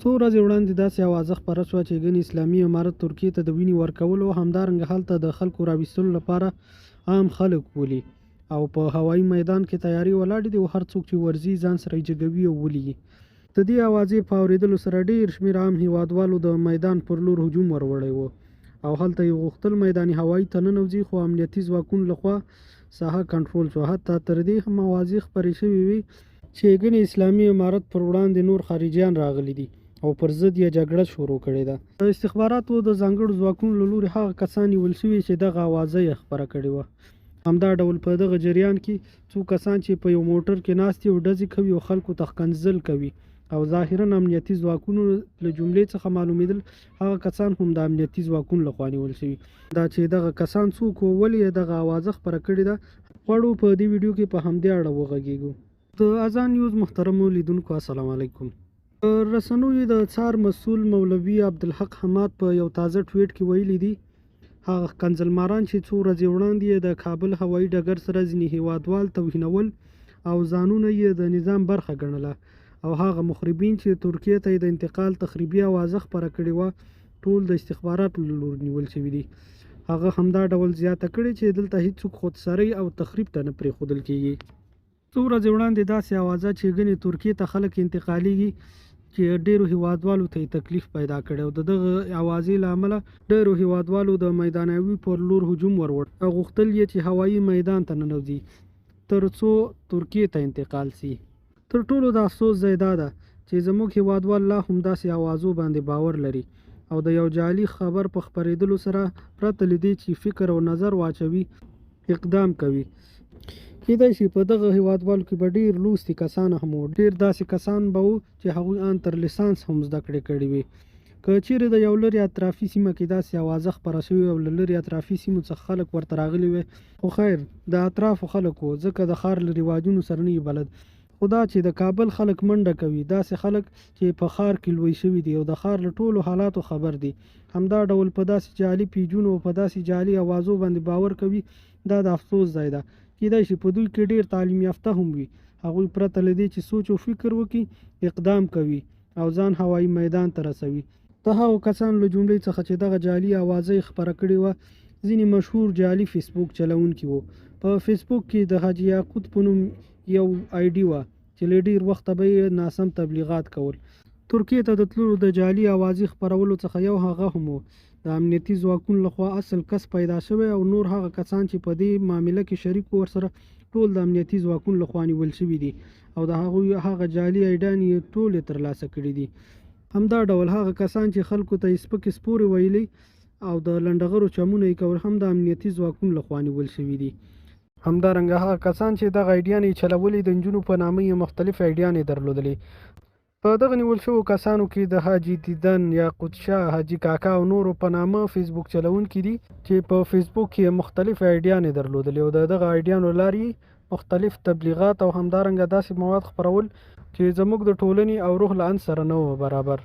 څو ورځې وړاندې داسې اوازه خپره شوه چې ګنې اسلامي امارت ترکیې ته د وینې ورکولو او همدارنګه هلته د خلکو راویستلو لپاره عام خلک بولي او په هوایي میدان کې طیارې ولاړې دي او هر څوک چې ورځي ځان سره یې جګوي او ولي یې. د دې اوازې په اورېدلو سره ډېر شمېر عام هېوادوالو د میدان پر لور هجوم وروړی و او هلته یې غوښتل میدان هوایي ته ننوځي، خو امنیتي ځواکونو له خوا ساحه کنټرول شوه. حتی تر دې هم اوازې خپرې شوې وې چې ګنې اسلامي امارت پر وړاندې نور خارجیان راغلي دي او پر ضد یې جګړه شروع کړې ده. د استخباراتو د ځانګړو ځواکونو له لوري هغه کسان نیول شوي چې دغه اوازه یې خپره کړې وه. همدا ډول په دغه جریان کې څو کسان چې په یو موټر کې ناست دي او ډزې کوي او خلکو ته ښکنځل کوي او ظاهراً امنیتي ځواکونو له جملې څخه معلومېدل، هغه کسان هم د امنیتي ځواکونو له خوا نیول شوي. دا چې دغه کسان څوک وو او ولې یې دغه اوازه خپره کړې ده، غواړو په دې ویډیو کې په همدې اړه وغږېږو. د اذان نیوز محترمو لیدونکو السلام علیکم. د رسنیو د څار مسول مولوي عبدالحق حماد په یو تازه ټویټ کې ویلي دي، هغه ښکنځلماران چې څو ورځې وړاندې یې د کابل هوایي ډګر سره ځینې هېوادوال توهینول او ځانونه یې د نظام برخه ګڼله او هغه مخربین چې ترکیې ته یې د انتقال تخریبي اوازه خپره کړې وه، ټول د استخباراتو له لوري نیول شوي دي. هغه همدا ډول زیاته کړې چې دلته هیڅوک خودسرۍ او تخریب ته نه پرېښودل کېږي. څو ورځې وړاندې داسې اوازه چې ګنې ترکیې ته خلک انتقالیږي چې ډېرو هېوادوالو ته یې تکلیف پیدا کړی او د دغه اوازې له امله ډېرو هېوادوالو د میدانوي پر لور هجوم وروړ او غوښتل یې چې هوایي میدان ته ننوځي تر څو ترکیې ته انتقال سي. تر ټولو د افسوس ځای دا ده چې زموږ هېوادوال لا هم داسې اوازو باندې باور لري او د یو جعلي خبر په خپرېدلو سره پرته له دې چې فکر او نظر واچوي اقدام کوي. کېدای شي په دغه هېوادوالو کې به ډېر لوستي کسان هم وو، ډېر داسې کسان به وو چې هغوی آن تر لیسانس هم زده کړې کړې وې. که چېرې د یو لرې اطرافي سیمه کې داسې اوازه خپره شوې او له لرې اطرافي سیمو څخه خلک ورته راغلي وی، خو خیر د اطرافو خلک وو، ځکه د ښار له رواجونو سره نه وي بلد، خو دا چې د کابل خلک منډه کوي، داسې خلک چې په ښار کې لوی شوي دي او د ښار له ټولو حالاتو خبر دي، همدا ډول په داسې جعلي پیجونو او په داسې جعلي اوازو باندې باور کوي، دا د افسوس ځای ده. کېدای شي په دوی کې ډېر تعلیم یافته هم وي، هغوی پرته له دې چې سوچ او فکر وکړي، اقدام کوي او ځان هوایي میدان ته رسوي. د هغو کسانو له جملې څخه چې دغه جعلي اوازه یې خپره کړې وه، ځینې مشهور جعلي فېسبوک چلوونکي وو. په فېسبوک کې د حاجي یاقوت په نوم یو آی ډي وه چې له ډېر وخته به یې ناسم تبلیغات کول. ترکیې ته د تللو د جعلي اوازې خپرولو څخه یو هغه هم و. د امنیتي ځواکونو له خوا اصل کس پیدا شوی او نور هغه کسان چې په دې معامله کې شریک وو ورسره ټول د امنیتي ځواکونو له خوا نیول شوي دي او د هغوی هغه جعلي ایډانې یې ټولې ترلاسه کړې دي. همدا ډول هغه کسان چې خلکو ته یې سپکې سپورې ویلې او د لنډغرو چمونه یې کول هم د امنیتي ځواکونو له خوا نیول شوي دي. همدارنګه هغه کسان چې دغه ایډیانې یې چلولې د نجونو په نامه یې مختلفې ایډیانې درلودلې. په دغه نیول شوو کسانو کې د حاجي دیدن، یاقوت شاه، حاجي کاکا او نورو په نامه فیسبوک چلوونکي دي چې په فیسبوک کې یې مختلفې ایډیانې درلودلې او د دغه ایډیانو له لارې یې مختلف تبلیغات او همدارنګه داسې مواد خپرول چې زموږ د ټولنې او روح له اند سره نه وو برابر.